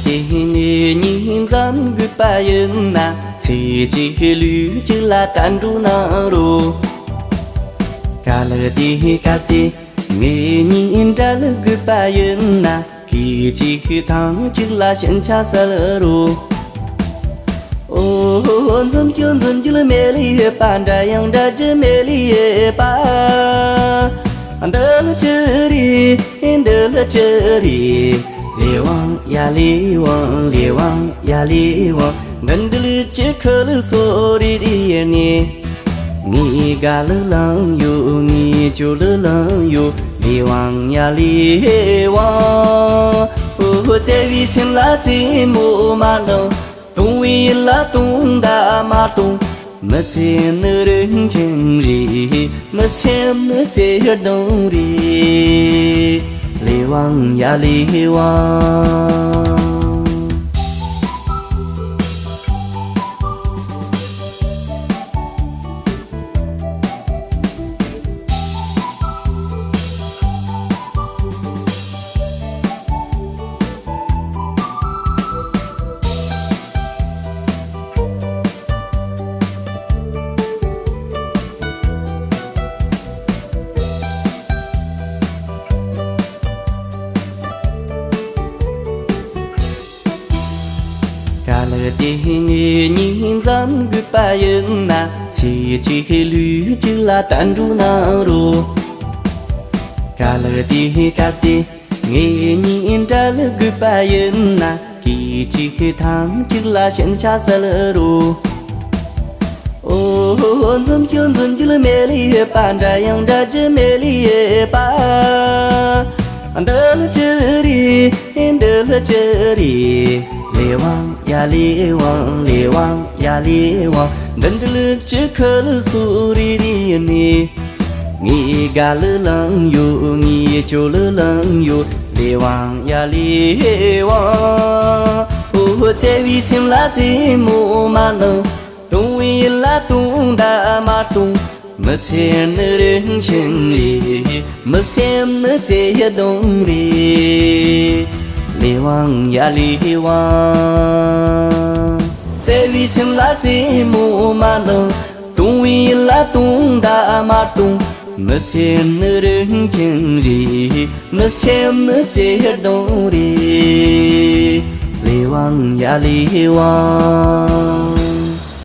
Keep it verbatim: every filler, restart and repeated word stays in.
དེ་ངེད་གཉིས་འཛོམས་དགོས་པ་ཡིན་ན། ཚེ་གཅིག་ལུས་གཅིག་ལ་བརྟན་འགྲོ་གནང་རོགས། ག་ལེར་དེ་གལ་ཏེ་ངེད་གཉིས་འབྲལ་དགོས་པ་ཡིན་ན། སྐད་ཅིག་ཐེངས་གཅིག་ལ་ཕྱིན་ཆད་གསལ་རོགས། ཨོ། འཛུམ་གྱི་འཛུམ་གྱི་མེ་ལི་ཡེ་པ། འདྲ་ཡང་འདྲ་གྱི་མེ་ལི་ཡེ་པ། འདི་ལ་ཅི་རེད། འདི་ལ་ཅི་རེད། ལེ་ཝང་ཡ་ལེ་ཝང་། ལེ་ཝང་ཡ་ལེ་ཝང་། འདི་འདི་ལ་ཅི་ཁ་ལ་སོ་རི་རི་ཡེ་ནི། ངའི་དགའ་ལ་ལང་ཡོད། ངའི་སྐྱོ་ལ་ལང་ཡོད། ལེ་ཝང་ཡ་ལེ་ཝང་། ཨོ། བརྩེ་བའི་སེམས་ལ་རྩེད་མོ་མ་གནང་། གཏོང་བའི་ཡིད་ལ་གཏོང་ད་མ་གཏོང་། མི་ཚེ་ནི་རིན་ཆེན་རེད། མི་སེམས་ནི་ཚེ་སྡང་རེད། ལེ་ཝང་ཡ་ལེ་ཝང་། ག་ལེར་དེ་ངེད་གཉིས་འཛོམས་དགོས་པ་ཡིན་ན། ཚེ་གཅིག་ལུས་གཅིག་ལ་བརྟན་འགྲོ་གནང་རོགས། ག་ལེར་དེ་གལ་ཏེ་ངེད་གཉིས་འབྲལ་དགོས་པ་ཡིན་ན། སྐད་ཅིག་ཐེངས་གཅིག་ལ་ཕྱིན་ཆད་གསལ་རོགས། ཨོ། འཛུམ་གྱི་འཛུམ་གྱི་མེ་ལི་ཡེ་པ། འདྲ་ཡང་འདྲ་གྱི་མེ་ལི་ཡེ་པ། འདི་ལ་ཅི་རེད། འདི་ལ་ཅི་རེད། ལེ་ཝང་ཡ་ལེ་ཝང་། ལེ་ཝང་ཡ་ལེ་ཝང་། འདི་འདི་ལ་ཅི་ཁ་ལ་སོ་རི་རི་ཡེ་ནི། ངའི་དགའ་ལ་ལང་ཡོད། ངའི་སྐྱོ་ལ་ལང་ཡོད། ལེ་ཝང་ཡ་ལེ་ཝང་། ཨོ། བརྩེ་བའི་སེམས་ལ་རྩེད་མོ་མ་གནང་། གཏོང་བའི་ཡིད་ལ་གཏོང་ད་མ་གཏོང་། མི་ཚེ་ནི་རིན་ཆེན་རེད། མི་སེམས་ནི་ཚེ་སྡང་རེད། ལེ་ཝང་ཡ་ལེ་ཝང་། བརྩེ་བའི་སེམས་ལ་རྩེད་མོ་མ་གནང་། གཏོང་བའི་ཡིད་ལ་གཏོང་ད་མ་གཏོང་། མི་ཚེ་ནི་རིན་ཆེན་རེད། མི་སེམས་ནི་ཚེ་སྡང་རེད། ལེ་ཝང་ཡ་ལེ་ཝང་།